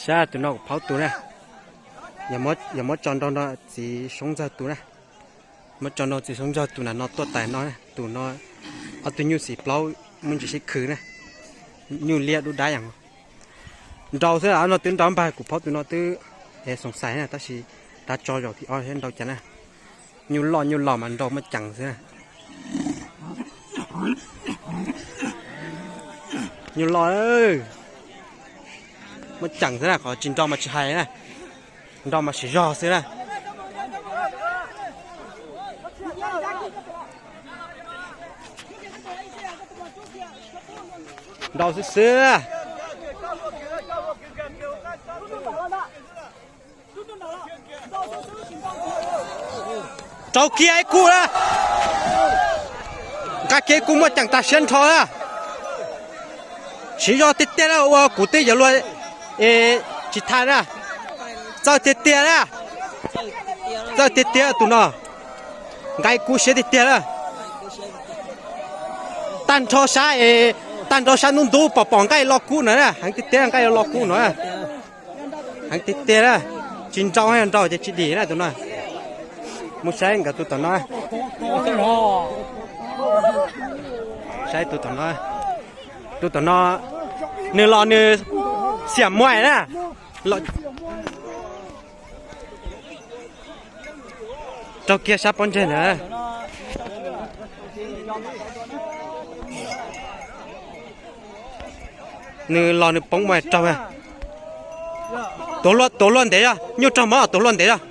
Saib tus no kuv phaub tus na, yog muab tso nrau nrau txiv Soob Ntxawg tus na. Muab tso nrau txiv Soob Ntxawg tus na no tuaj tais no, tus no ob tug nyuj xim plaub muaj ntsis sib khwv na, nyuj liab dub dab yom. Nrau xwb no twb nrau npag, kuv phaub tus no twb xoom xais na, tab sis rov tso zaum thib ob seb nrau cas na. Nyuj loj nyuj laus mas nrau muaj ceem xwb na. Nyuj loj muaj ceem xwb na, qhov tsis nrau mas tsis hais na, nrau mas siv zog xwb na. Nrau xwb xwb. Rau kiag ib kub na, nqa kiag ib kub muaj ceem tag siab nrho na. Siv zog tiag tiag na, ua kuv twb yuav luag tsis thaiv na. Txawj tiag tiag na, txawj tiag tiag tus no, nqa ib kub siab tiag tiag na. Tag nrho sab, tag nrho sab ntub ntub pom pom nqaij lo kub no na, heev tiag tiag nqaij lo kub no. Heev tiag tiag na, tsis nrau, nrau ces tsis dim na tus no. Mus saib nkawd tus tom no. Saib tus tom no, tus tom no, nws los nws xiam muaj na. Rau kiag sab pob ntseg ntawd. Nws los nws poob muaj raug. Tuav luaj ntev os, nyuj raug mob tuav luaj ntev os.